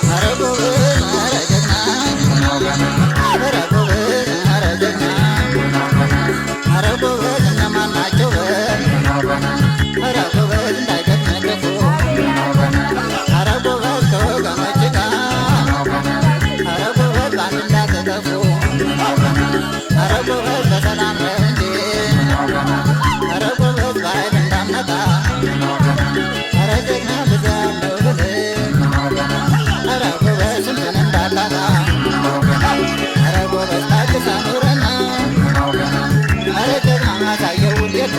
ኧረ ጎበዝ ኧረ ጀግና ኧረ ጎበዝ ኧረ ጀግና ኧረ ጎበዝ እነማን ናቸው በል ኧረ ጎበዝ እንዳይገጥምህ ክፉ ኧረ ጎበዝ ከወገኖች ጋር ኧረ ጎበዝ በአንድ እንዳትጠፉ ኧረ ጎበዝ በሰላም ነው እንጂ ኧረ ጎበዝ በኃይል እንዳትመጣ ኧረ ጀግና ብዙ ያለው ብልህ ኧረ ጎበዝ ስንቱን እንዳታጣ ኧረ ጎበዝ ታግሳ ኑረና ኧረ ጀግና አሳየው ውጤቱ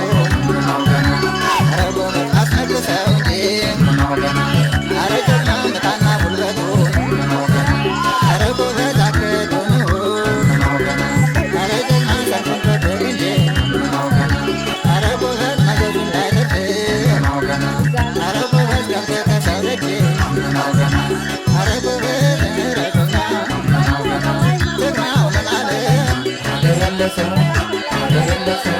ኧረ ጎበዝ አስነግሰው እንጂ ኧረ ጀግና ምታና ጉልበቱ ኧረ ጎበዝ አክሉን ኧረ ጀግና ሰልፉን በድል እንጂ ኧረ ጎበዝ መዘዙ እንዳይተርፍ ኧረ ጎበዝ ገብተህ ከሰው ደጅ ኧረ ጎበዝ ኧረ ጀግና ጀግናው ምን አለ ሀገር ያለ ሰው ሀገር ያለ ሰው